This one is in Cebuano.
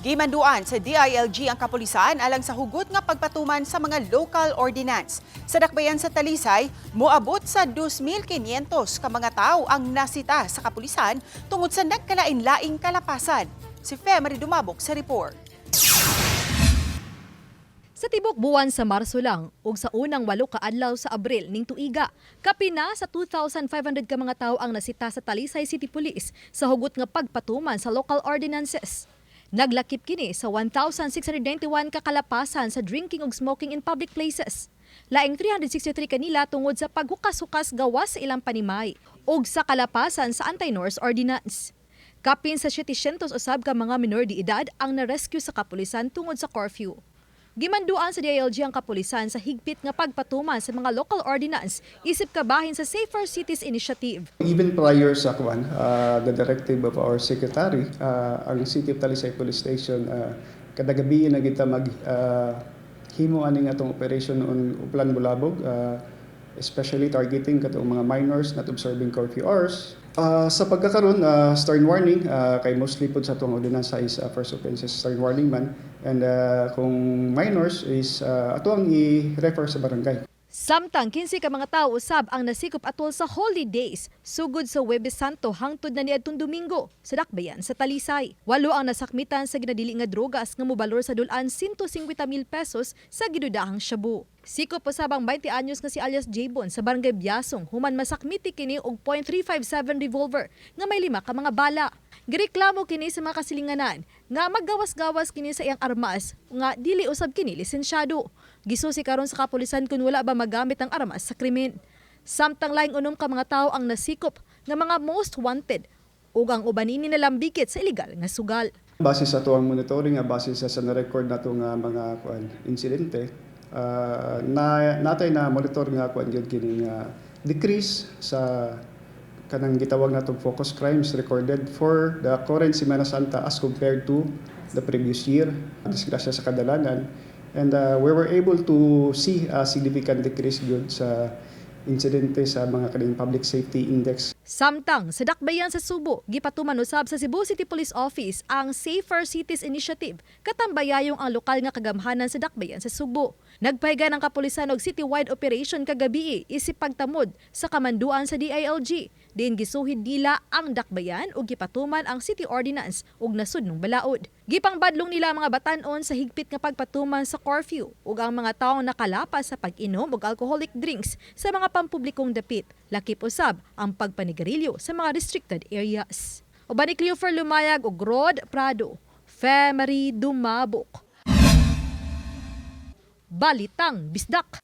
Gimanduan sa DILG ang kapulisan alang sa hugot nga pagpatuman sa mga local ordinance. Sa dakbayan sa Talisay, moabot sa 2,500 ka mga tao ang nasita sa kapulisan tungod sa nagkalain-laing kalapasan. Si Femery Dumabok sa report. Sa tibok buwan sa Marso lang ug sa unang 8 ka adlaw sa Abril ning tuiga, kapina sa 2,500 ka mga tawo ang nasita sa Talisay City Police sa hugot nga pagpatuman sa local ordinances. Naglakip kini sa 1,691 ka kalapasan sa drinking ug smoking in public places. Laing 363 kanila tungod sa paghukas-hukas gawas sa ilang panimay ug sa kalapasan sa anti-norce ordinance. Kapin sa 700 usab ka mga minor de edad ang na-rescue sa kapulisan tungod sa curfew. Gimanduan sa DILG ang kapulisan sa higpit nga pagpatuman sa mga local ordinance isip kabahin sa Safer Cities Initiative. Even prior sa kuan, the directive of our secretary, ang City of Talisay Police Station, kada gabi na kita mag himo aning atong operation on Oplan Bulabog, especially targeting katong mga minors not observing curfew hours. Sa pagkakaroon, stern warning, kay mostly pud sa atong ordinansa is first offenses stern warning man, and kung minors is ato ang i-refer sa barangay. Samtang 15 ka mga tawo usab ang nasikop atol sa Holy Days sugod sa Huwebes Santo hangtod na niadtong Domingo sa dakbayan sa Talisay. Walo ang nasakmitan sa ginadili nga drogas nga mobalor sa dul-an 150 mil pesos sa gidudahang shabu. Sikop usab ang 20 anyos nga si alias Jabon sa barangay Biasong human masakmiti kini og .357 revolver nga may lima ka mga bala. Gireklamo kini sa mga kasilinganan nga maggawas-gawas kini sa iyang armas nga dili usab kini lisensyado. Gisusi karon sa kapulisan kung wala ba magamit ang armas sa krimen. Samtang laing 6 ka mga tawo ang nasikop nga mga most wanted ug ang uban ini nalambigit sa illegal nga sugal. Base sa atuang monitoring, nga base sa na-record nato nga mga kuan insidente, na natay na monitor nga kuan gyud kini nga decrease sa kanang gitawag natong focus crimes recorded for the current Semana Santa as compared to the previous year. Disgrasya sa kadalanan. And we were able to see a significant decrease gyud sa insidente sa mga kaning public safety index. Samtang sa dakbayan sa Subo, gipatuman usab sa Cebu City Police Office ang Safer Cities Initiative katambayayong ang lokal nga kagamhanan sa dakbayan sa Subo. Nagpahiga ng kapulisan og citywide operation kagabi isip pagtamod sa kamanduan sa DILG. Diin gisuhid nila ang dakbayan ug gipatuman ang city ordinance ug nasudnong balaod. Gipangbadlong nila ang mga batan-on sa higpit nga pagpatuman sa curfew ug ang mga taong nakalapas sa pag-inom og alcoholic drinks sa mga pampublikong dapit. Lakip usab ang pagpanigarilyo sa mga restricted areas. Uban ni Cleofer Lumayag ug Rod Prado, Femery Dumabok. Balitang Bisdak.